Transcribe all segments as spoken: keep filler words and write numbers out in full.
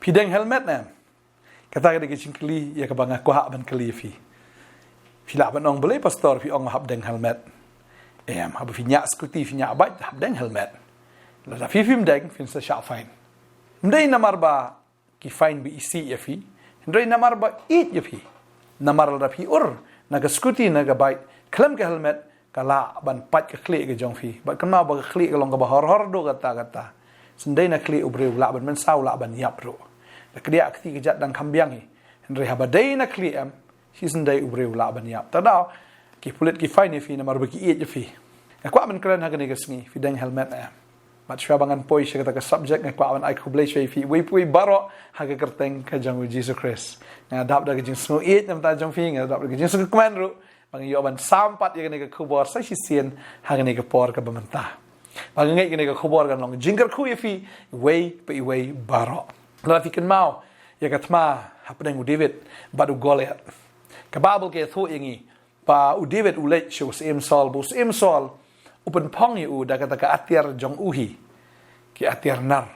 Phi deng helmet ne em? Kata ka dei ka jingkylli ïa kaba nga kwah ban kylli ïa phi. Phi lah ban ong, balei pastor phi ong hap deng helmet? Em, haba phi ñiah skuti, phi ñiah bike, hap deng helmet. Lada phi phim deng, phin sa shah fine. Ym dei namar ba ki fine ba isih ïa phi, hynrei namar ba ïeit ïa phi. Namar lada phi ur na ka skuti, na ka bike khlem ka helmet, ka lah ban pait ka khlieh ka jong phi. Bad kynmaw ba ka khlieh ka long kaba hor hor duh katta katta. Shisien dei na khlieh u briew u lah ban mynsaw, u lah ban ïap ruh. Da ka diah ka kti ka jait dang kham biang hi. Hynrei haba dei na khlieh em, shisien dei u briew u lah ban ïap. Te daw ki pulit ki fine ïa phi namar ba ki ïeit ïa phi. Nga kwah ban kren ha kane ka sngi, phi deng helmet em? Bad shuwa ba ngan poi sha kata ka subject, nga kwah ban ai khublei sha phi iwei pa iwei baroh ha ka kyrteng ka jong u Jisu Khrist. Nga dap da ka jingsngewieit na ka bynta jong phi, nga dap da ka jingsngewkmen ruh ba ngi ïoh ban sam pat ïa kane ka khubor sa shisien ha kane ka por kaba mynta. Ba nga ngeit kane ka khubor kan long jingkyrkhu ïa phi iwei pa iwei baroh. Lada phi kynmaw ïa ka thma hapdeng u David bad u Goliath, ka Baibl ka ïathuh ïa ngi ba u David u leit sha u syiem Saul, ba u syiem Saul u pynphong ïa u da kata ka atiar jong u hi, ki atiar nar.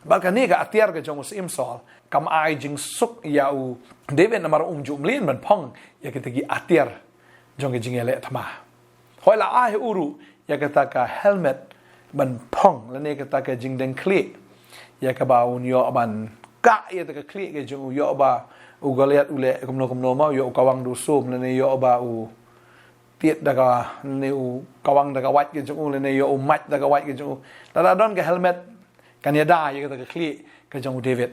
Bad kane ka atiar ka jong u syiem Saul kam ai jingsuk ïa u David namar um ju mlien ban phong ïa kita ki atiar jong ka jingïaleh thma. Hooid, la ai ha u ruh ïa kata ka helmet ban phong lane kata ka jingdeng khlieh, ïa kaba un ïoh ban kah ïa kata ka khlieh ka jong u, ïoh ba u Goliath u leh kumno kumno ma, u ïoh u kawang da u sum lane ïoh ba u tied da ka, lane u kawang da ka wait ka jong u, lane ïoh u mait da ka wait ka jong u. Lada don ka helmet, kan ïada ïa kata ka khlieh ka jong u David.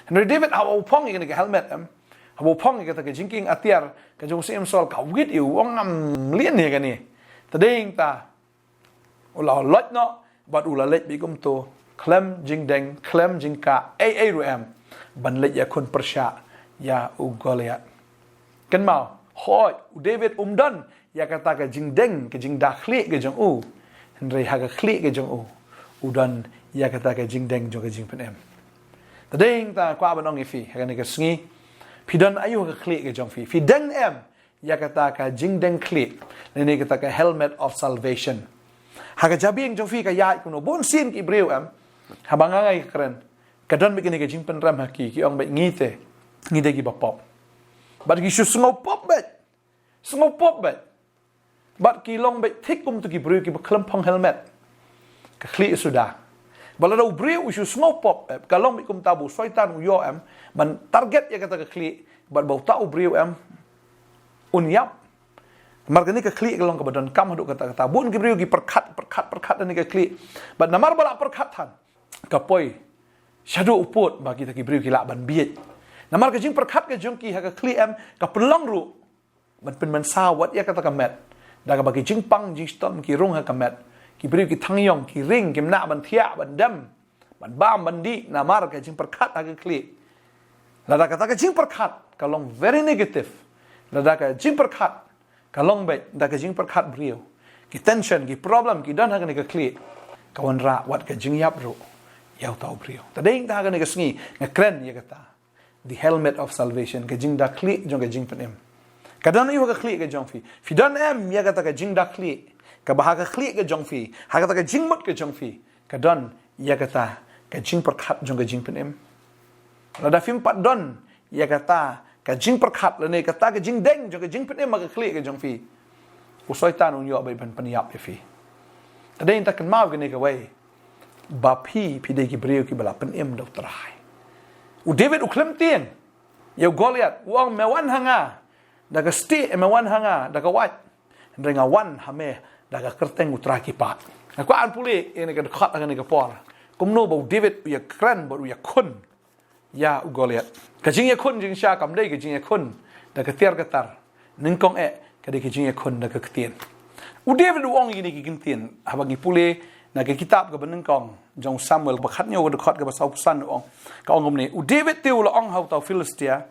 Hynrei David haba u phong ïa kane ka helmet em, haba u phong ïa kata ka jingkieng atiar ka jong u syiem Saul, ka wit ïa u, u ong ngam mlien ïa kane. Te dei ta u la loit noh bad u la leit beit kumto, khlem jingdeng, khlem jingkah ei ei ruh em, ban leit ïakhun pyrshah ïa u Goliath. Kynmaw, hooid, u David um don ïa kata ka jingdeng, ka jingda khlieh ka jong u. Hynrei ha ka khlieh ka jong u, u don ïa kata ka jingdeng jong ka jingpynim. Te dei ta kwah ban ong ïa phi ha kane ka sngi, phi don aïu ha ka khlieh ka jong phi? Phi deng em ïa kata ka jingdeng khlieh, lane kata ka helmet of salvation? Ha ka jabieng jong phi ka ïaid kumno? Bun sien ki briew em, haba nga ngai ka kren, ka don beit kane ka jingpynrem ha ki, ki ong beit ngi te, ngi dei kiba pop. Bad ki shu sngew pop beit. Sngew pop beit. Bad ki long beit thik kumto ki briew kiba khlem phong helmet. Ka khlieh suda. Bad lada u briew u shu sngew pop em, ka long beit kumta ba u soitan u ïoh em ban target ïa kata ka khlieh, bad ba uta u briew em un ïap. Namar kane ka khlieh ka long kaba donkam haduh katta katta. Bun ki briew ki pyrkhat, pyrkhat, pyrkhat ïa kane ka khlieh. Bad namar ba la pyrkhat than, ka poi shaduh u pud ba kita ki briew ki lah ban bieit. Namar ka jingpyrkhat ka jong ki ha ka khlieh em, ka pynlong ruh ban pynmynsaw wat ïa kata ka met. Da kaba ki jingpang jingshitom ki rung ha ka met, ki briew ki thang ïong, ki ring, kim lah ban thiah, ban dem, ban bam, ban dih namar ka jingpyrkhat ha ka khlieh. Lada kata ka jingpyrkhat ka long very negative, lada ka jingpyrkhat ka long beit da ka jingpyrkhat briew, ki tension, ki problem ki don ha kane ka khlieh, ka wanrah wat ka jingïap ruh ïa uta u briew. Te dei ta ha kane ka sngi nga kren ïa kata, the helmet of salvation, ka jingda khlieh jong ka jingpynim. Ka don aïu ha ka khlieh ka jong phi? Phi don em ïa kata ka jingda khlieh kaba ha ka khlieh ka jong phi, ha kata ka jingmut ka jong phi, ka don ïa kata ka jingpyrkhat jong ka jingpynim? Lada phim pat don ïa kata ka jingpyrkhat lane kata ka jingdeng jong ka jingpynim ha ka khlieh ka jong phi, u soitan un ïoh beit ban pynïap ïa phi. Te dei ta kynmaw kane kawei, ba phi, phi dei ki briew kiba la pynim da u Trai. U David u khlem tieng ïa u Goliath, u ong, me wan ha nga da ka stieh, me wan ha nga da ka wait, hynrei nga wan ha me da ka kyrteng u Trai ki paid. Nga kwah ban pule ïa kane ka dkhot ha kane ka por, kumno ba u David u ïakren bad u ïakhun ïa u Goliath. Ka jingïakhun jingshisha kam dei ka jingïakhun da ka tiar ka tar. Nyngkong eh ka dei ka jingïakhun da ka ktien. U David u ong ïa kine ki ktien haba ngi pule na ka kitab kaba nyngkong jong u Samuel, ba khathynñiew, ka dkhot kaba sawphew san, u ong, ka ong kumne: U David te u la ong ha uta u Philistia,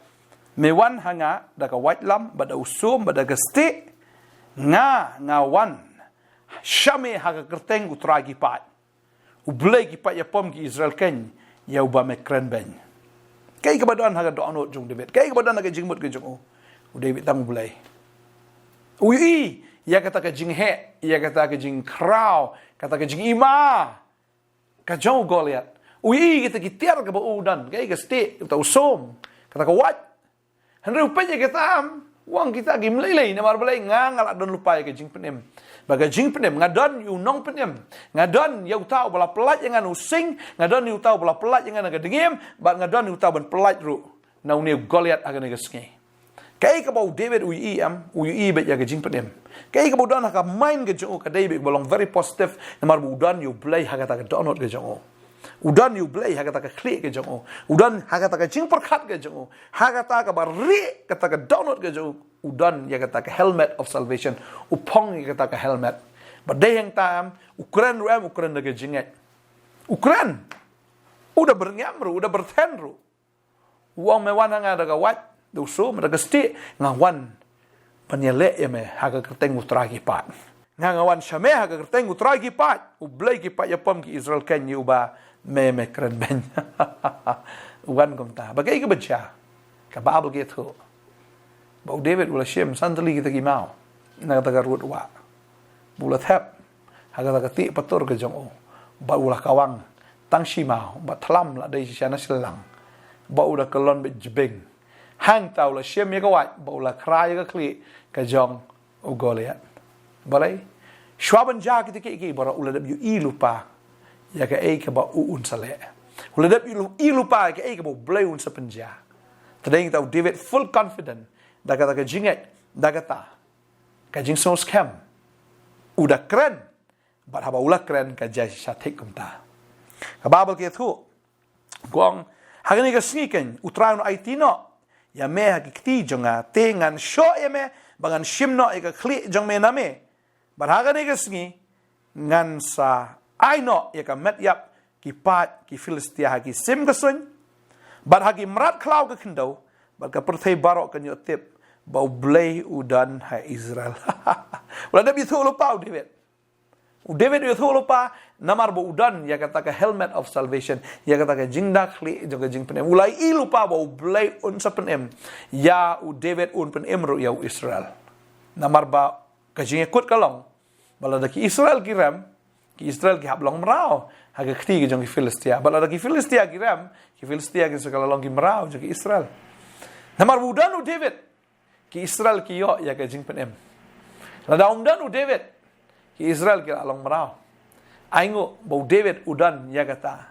me wan ha nga da ka waitlam bad da u sum bad da ka stieh, nga, nga wan sha me ha ka kyrteng u Trai ki paid, U Blei ki paid ïapom ki Israel, keiñ ïa uba me kren beiñ. Kaei kaba don ha ka dohnud jong u David? Kaei kaba don ha ka jingmut ka jong u? U David tang U Blei. U ïohi ïa kata ka jingheh, ïa kata ka jingkhraw, kata ka jingima ka jong u Goliath. U ïohi kita ki tiar kaba u don, kaei ka stieh, uta u sum, kata ka wait. Hynrei u peit ïa kita, um, u ong kita kim lei lei, namar balei? Nga, nga la don lypa ïa ka jingpynim. Bad ka jingpynim, nga don ïa u nongpynim. Nga don ïa uta uba la pyllait ïa nga na u sing, nga don ïa uta uba la pyllait ïa nga na ka dngiem, bad nga don ïa uta ban pyllait ruh na une u Goliath ha kane ka sngi. Kaei kaba u David u ïohi, em, u ïohi beit ïa ka jingpynim. Kaei kaba u don ha ka mind ka jong u, ka dei beit kaba long very positive, namar ba u don ïa u Blei ha kata ka dohnud ka jong u. U don ïa u Blei ha kata ka khlieh ka jong u. U don ha kata ka jingpyrkhat ka jong u. Ha kata kaba rieh kata ka dohnud ka jong u, u don ïa kata ka helmet of salvation. U phong ïa kata ka helmet. Bad dei hangta, em, u kren ruh, em, u kren da ka jingngeit. U kren. U da byrngem ruh, u da byrthen ruh. U ong, me wan ha nga da ka wait, da u sum, da ka stieh, nga wan ban ïaleh ïa me ha ka kyrteng u Trai ki paid. Nga, nga wan sha me ha ka kyrteng u Trai ki paid, u Blei ki paid ïapom ki Israel, keiñ uba me, me kren beiñ. U wan kumta. Bad kaei kaba jia? Ka Baibl ka ïathuh ba u David u la shim san tylli kita ki maw na kata ka rud wah. Ba u la thep ha kata ka tih patur ka jong u, bad u la kawang tang shi maw, bad thlam la dei shisha na shyllang, bad u da kyllon beit jbing. Hangta u la shim ïa ka wait, bad u la khra ïa ka khlieh ka jong u Goliath. Balei? Shuwa ban jia kita kiei kiei baroh, u la dep ïohi lypa ïa kaei kaba u un sa leh. U la dep ïohi lypa ïa kaei kaba u Blei un sa pynjia. Te dei hangta u David full confident, da kata ka jingngeit, da kata ka jingsngewskhem, u da kren. Bad haba u la kren, ka jia shisha thik kumta. Ka Baibl ka ïathuh, ka ong, ha kane ka sngi keiñ u Trai un aiti noh ïa me ha ki kti jong nga, te ngan shoh ïa me, bad ngan shim noh ïa ka khlieh jong me na me. Bad ha kane ka sngi ngan sa ai noh ïa ka met ïap ki paid ki Philistia ha ki sim ka suiñ, bad ha ki mrad khlaw ka khyndew, bad ka pyrthei baroh kan ïoh tip ba u Blei u don ha Israel. U la dep ïathuh lypa u David. U David u ïathuh lypa namar ba u don ïa kata ka helmet of salvation, ïa kata ka jingda khlieh jong ka jingpynim. U la ïohi lypa ba u Blei un sa pynim ïa u David, un pynim ruh ïa u Israel. Namar ba ka jingïakut ka long ba lada ki Israel ki rem, ki Israel ki hap long mraw ha ka kti ka jong ki Philistia. Bad lada ki Philistia ki rem, ki Philistia kin sa kylla long ki mraw jong ki Israel. Namar ba u don u David, ki Israel ki ïoh ïa ka jingpynim. Lada um don u David, ki Israel ki la long mraw. Ai nguh ba u David u don ïa kata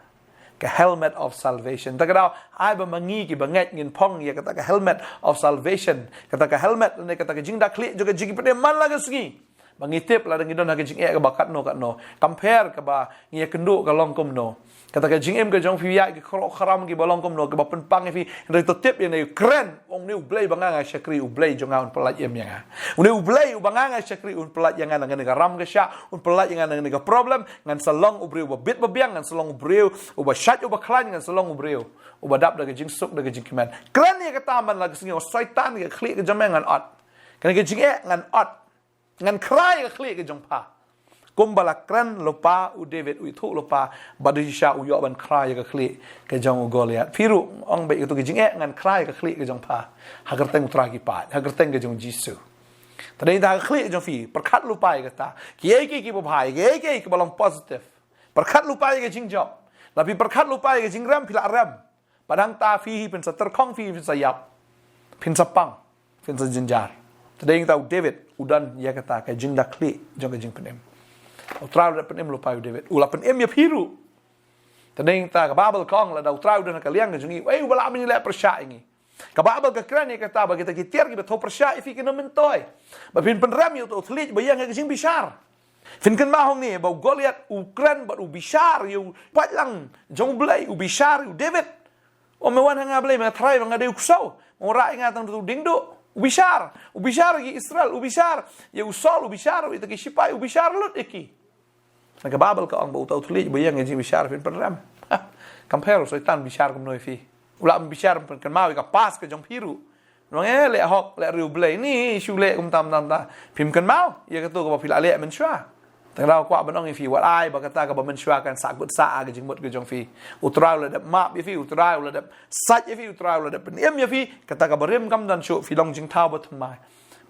ka helmet of salvation. Ta ka daw, ai ba ma ngi kiba ngeit ngin phong ïa kata ka helmet of salvation, kata ka helmet ne kata ka jingda khlieh jong ka jingpynim man la ka sngi. Ba ngi tip lada ngi don ha ka jingeh kaba katno katno, compare kaba ngi ïakynduh ka long kumno. Kata ka jingim ka jong phi ïa ki khrok khram kiba long kumno, kiba pynpang ïa phi, hynrei to tip ïa ne, kren, ong, une u Blei ba nga nga shakri, u Blei jong nga un pyllait im ïa nga. Une u Blei uba nga nga shakri un pyllait ïa nga na kane ka ram ka shah, un pyllait ïa nga na kane ka problem. Ngan sa long u briew uba bit ba biang, ngan sa long u briew uba shait uba khlaiñ, ngan sa long u briew uba dap da ka jingsuk da ka jingkmen. Kren ïa kata man la ka sngi, o Soitan, ka khlieh ka jong me ngan ot. Kane ka jingeh ngan ot. Ngan khra ïa ka khlieh ka jong pha. Kumba la kren lypa u David, u ïathuh lypa, bad da shisha u ïoh ban khra ïa ka khlieh ka jong u Goliath. Phi ruh ong beit kato ka jingeh, ngan khra ïa ka khlieh ka jong pha ha ka kyrteng u Trai ki paid, ha ka kyrteng ka jong u Jisu. Te dei da ka khlieh ka jong phi, pyrkhat lypa ïa kata. Kiei kiei kiba bha, kiei kiei kiba long positive. Pyrkhat lypa ïa ka jingjop. Lada phi pyrkhat lypa ïa ka jingrem, phi la rem. Bad hangta phi hi phin sa tyrkhong, phi hi phin sa ïap, phin sa pang, phin sa jynjar. Te dei hangta u David u don ïa kata ka jingda khlieh jong ka jingpynim. U Trai u la pynim lypa ïa u David, u la pynim ïa phi ruh. Te dei hangta ka Baibl ka ong lada u Trai u don ha ka liang ka jong ngi, uei uba lah ban ïaleh pyrshah ïa ngi? Ka Baibl ka kren ïa kata ba kita ki tiar kiba thew pyrshah ïa phi kin ym myntoi. Ba phin pynrem ïa uto u thylliej ba ïeng ha ka jingbishar. Phin kynmaw hangne ba u Goliath u kren bad u bishar ïa u paidlang jong u Blei, u bishar ïa u David. O, me wan ha nga Blei, me tharai ba nga dei u ksew, me wanrah ïa nga tang da uto u diengduh. U bishar, u bishar ïa ki Israel, u bishar ïa u Saul, u bishar ïa kita ki shipai, u bishar lut ïa ki. Na ka Baibl ka ong ba uto u thylliej ba ïeng ha ka jingbishar phin pynrem. Compare u Soitan bishar kumno ïa phi. U lah bishar, phin kynmaw ïa ka past ka jong phi ruh. Nong eh, leh hok, leh riewblei, ni shu leh kumta kumta kumta. Phim kynmaw ïa kato kaba phi la leh mynshuwa. Tang da kwah ban ong ïa phi, wat ai ba kata kaba mynshuwa kan sah kut sah ha ka jingmut ka jong phi. U Trai u la dep map ïa phi, u Trai u la dep sait ïa phi, u Trai u la dep pynim ïa phi. Kata kaba rim kam don shuh, phi long jingthaw ba thymmai.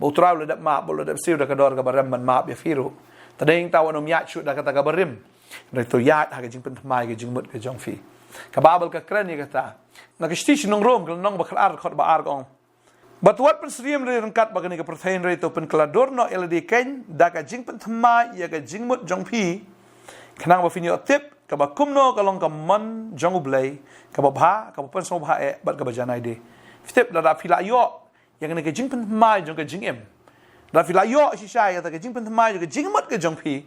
Ba u Trai u la dep map, ba u la dep siew da ka dor kaba rem ban map ïa phi ruh. Te dei hangta wat nym ïaid shuh da kata kaba rim. Hynrei to ïaid ha ka jingpynthymmai ka jingmut ka jong phi. Ka Baibl ka kren ïa kata. Na ka shithi sha ki nong Rom, ka lynnong ba khatar, dkhot ba ar ka ong: Bad wat pynsyriem ryngkat bad kane ka pyrthei, hynrei to pynkylla dur noh ïa lade keiñ da ka jingpynthymmai ïa ka jingmut jong phi, khnang ba phin ïoh tip kaba kumno ka long ka mon jong U Blei, kaba bha, kaba pynsngewbha eh bad kaba janai de. Phi tip, lada phi la ïoh ïa kane ka jingpynthymmai jong ka jingim, lada phi la ïoh shisha ïa kata ka jingpynthymmai jong ka jingmut ka jong phi,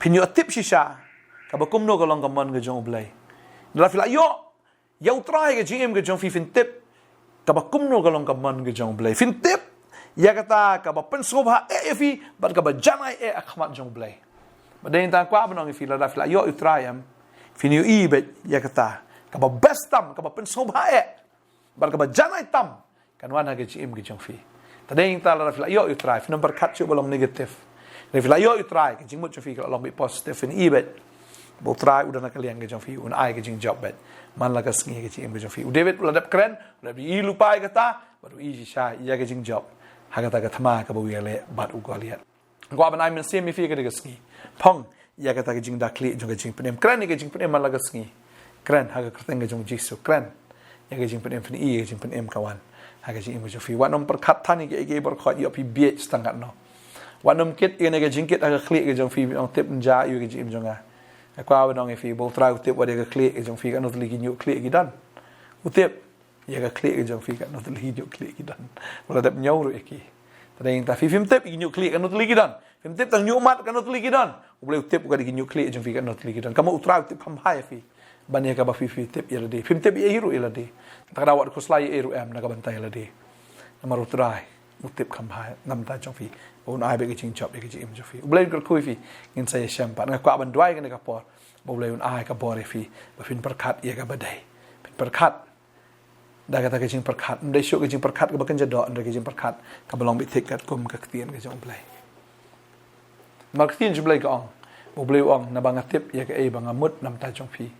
phin ïoh tip shisha kaba kumno ka long ka mon ka jong U Blei. Lada phi la ïoh ïa U Trai ha ka jingim ka jong phi, phin tip kaba kumno ka long ka mon ka jong U Blei. Phin tip ïa kata kaba pynsngewbha eh ïa phi bad kaba janai eh ha khmat jong U Blei. Bad dei nangta nga kwah ban ong ïa phi, lada phi la ïoh U Trai, em, phin ïohi beit ïa kata kaba best tam, kaba pynsngewbha eh bad kaba janai tam kan wan ha ka jingim ka jong phi. Te dei nangta, lada phi la ïoh U Trai, phin ym pyrkhat shuh ba long negative. Lada phi la ïoh U Trai, ka jingmut jong phi ka la long beit positive. Phin i beit ba U Trai u don ha ka liang ka jong phi, un ai ka jingjop beit man la ka sngi ha ka jingim ka jong phi. U David u la dep kren, u la dep ïohi lypa ïa kata, bad u i shisha ïa ka jingjop ha kata ka thma kaba u ïaleh bad u Goliath. Nga kwah ban ai mynsiem ïa phi ha kane ka sngi. Phong ïa kata ka jingdakhlieh jong ka jingpynim. Kren ïa ka jingpynim man la ka sngi. Kren ha ka kyrteng ka jong U Jisu. Kren ïa ka jingpynim, phin i ïa ka jingpynim ka wan ha ka jingim ka jong phi. Wat nym pyrkhat than ïa kiei kiei baroh khoit, ïoh phi bieit tang katno. Wat nym kit ïa kane ka jingkit ha ka khlieh ka jong phi, ong, tip, ym jia ïa ka jingim jong nga. Nga kwah ban ong ïa phi, ba U Trai u tip wat ïa ka khlieh ka jong phi, katno tylli ki ñiuh khlieh ki don. U tip ïa ka khlieh ka jong phi, katno tylli ki ñiuh khlieh ki don. U la dep ñiew ruh ïa ki. Te dei nangta, phi phim tip ïa ki ñiuh khlieh katno tylli ki don. Phim tip tang ñiuh mat katno tylli ki don. U Blei u tip ïa ki ñiuh khlieh jong phi katno tylli ki don. Katba U Trai u tip kham bha ïa phi ban ïa kaba phi, phi tip ïa lade. Phim tip ei ei ruh ïa lade. Te ka daw wat khuslai ei ei ruh em na ka bynta ïa lade. Namar U Trai u tip kham bha na ka bynta jong phi. Un ai beit ka jingjop ïa ka jingim jong phi. U Blei un kyrkhu ïa phi. Ngin sa ïashem pat. Nga kwah ban duwai ha kane ka por ba U Blei un ai ka bor ïa phi ba phin pyrkhat ïa kaba dei. Phin pyrkhat da kata ka jingpyrkhat, ym dei shuh ka jingpyrkhat kaba kynja doh, hynrei ka jingpyrkhat kaba long beit thik katkum ka ktien ka jong U Blei. Namar ka ktien jong U Blei ka ong, U Blei u ong, naba nga tip ïa kaei ba nga mut na ka bynta jong phi.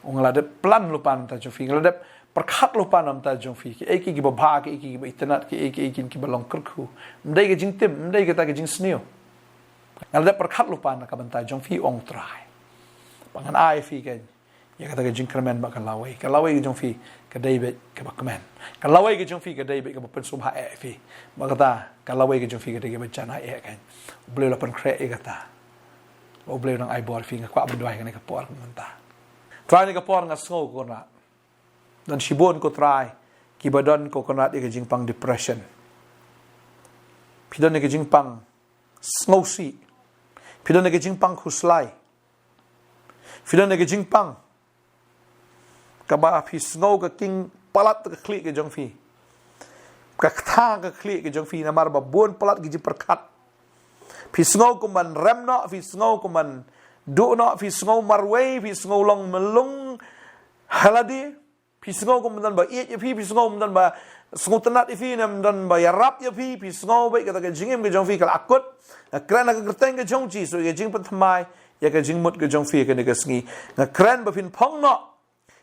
Nga la dep plan lypa na ka bynta jong phi, nga la dep pyrkhat lypa na ka bynta jong phi, kiei kiei kiba bha, kiei kiei kiba itynnad, kiei kiei kiba long kyrkhu. Ym dei ka jingtim, ym dei kata ka jingsniew. Nga la dep pyrkhat lypa na ka bynta jong phi, ong U Trai. Ba ngan ai phi ka ïa kata ka jingkyrmen bad ka lawei. Ka lawei ka jong phi ka dei beit kaba kmen. Ka lawei ka jong phi ka dei beit kaba pynsngewbha eh ïa phi. Bad kata ka lawei ka jong phi ka dei kaba janai eh, kan. U Blei u la pynkhreh ïa kata. U Blei u nang ai bor ïa phi. Nga kwah ban duwai ha kane ka por mynta. Trai, ha kane ka por nga sngew, ko Kynrad, don shibun, ko Trai, kiba don, ko Kynrad, ïa ka jingpang depression. Phi don ïa ka jingpang sngewsih. Phi don ïa ka jingpang khuslai. Phi don ïa ka jingpang kaba phi sngew ka king palat ka khlieh ka jong phi. Ka ktha ka khlieh ka jong phi namar ba bun palat ki jingpyrkhat. Phi sngew kum ban rem noh, phi sngew kum ban duh noh, phi sngew marwei, phi sngew long mlung ha lade. Phi sngew kum don ba ïeit ïa phi, phi sngew kum don ba sngewtynnad ïa phi, ne ym don ba ïarap ïa phi, phi sngew beit kata ka jingim ka jong phi ka la akut. Nga kren ha ka kyrteng ka jong U Jisu ïa ka jingpynthymmai ïa ka jingmut ka jong phi ha kane ka sngi. Nga kren ba phin phong noh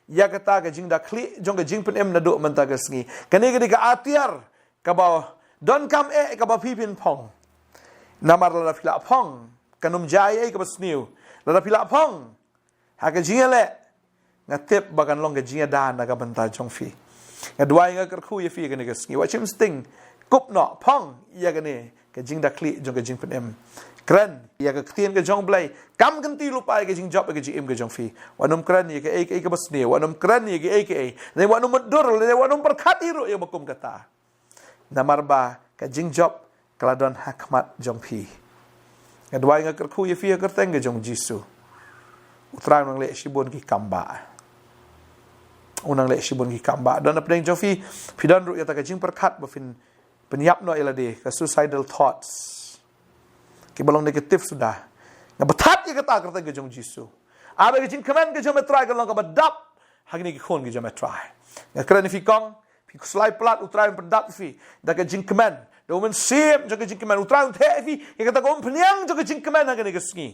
ïa kata ka jingdakhlieh jong ka jingpynim naduh mynta ka sngi. Kane ka dei ka atiar kaba donkam eh kaba phi phin phong. Namar lada phi la phong, kan ym jia ei ei kaba sniew. Lada phi la phong ha ka jingïaleh, nga tip ba kan long ka jingïada na ka bynta jong phi. Nga duwai, nga kyrkhu ïa phi ha kane ka sngi. Wat shim sting, kup noh, phong ïa kane ka jingdakhlieh jong ka jingpynim. Kren ïa ka ktien ka jong U Blei. Kam kynti lypa ïa ka jingjop ïa ka jingim ka jong phi. Wat nym kren ïa kaei kaei kaba sniew, wat nym kren ïa kaei kaei. Lane wat nym mutdur, lane wat nym pyrkhat hi ruh ïa ba kum kata. Namar ba ka jingjop ka la don ha khmat jong phi. Nga duwai, nga kyrkhu ïa phi ha ka kyrteng ka jong U Jisu. U Trai u nang leh shibun ki kam ba, u nang leh shibun ki kam ba. Don hapdeng jong phi, phi don ruh ïa kata ka jingpyrkhat ba phin pynïap noh ïa lade, ka suicidal thoughts, kiba long negative suda. Nga batai ïa kata ha ka kyrteng ka jong U Jisu. Ai ba ka jingkmen ka jong me Trai kan long kaba dap ha kine ki khun ki jong me Trai. Nga kren ïa phi kong, phi khuslai palat, U Trai un pyndap ïa phi da ka jingkmen, da U Mynsiem jong ka jingkmen. U Trai un theh ïa phi ïa kata ka umphniang jong ka jingkmen ha kane ka sngi.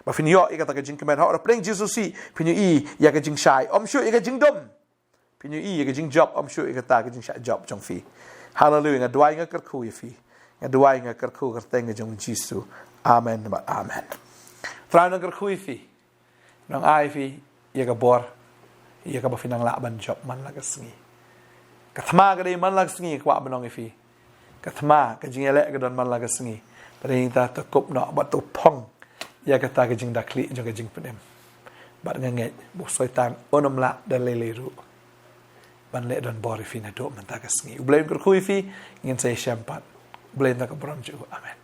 Ba phin ïoh ïa kata ka jingkmen. Hapdeng Jisu sih phin ïohi ïa ka jingshai, ym shuh ïa ka jingdum. Phin ïohi ïa ka jingjop, ym shuh ïa kata ka jingshah jop jong phi. Haleluia. Nga duwai, nga kyrkhu ïa phi. Nga duwai, nga kyrkhu ha ka kyrteng ka jong U Jisu. Amen bad amen. Trai un kyrkhu ïa phi. Nang ai phi ïa ka bor ïa kaba phi nang lah ban jop man la ka sngi. Ka thma ka dei man la ka sngi, kwah ban ong ïa phi. Ka thma, ka jingïaleh ka don man la ka sngi. Bad nangta to kup noh bad to phong ïa kata ka jingdakhlieh jong ka jingpynim. Bad nga ngeit ba u Soitan un ym lah da lei lei ruh ban leh donbor ïa phi naduh mynta ka sngi. U Blei un kyrkhu ïa phi. Ngin sa ïashem pat. U Blei un da ka burom jong u. Amen.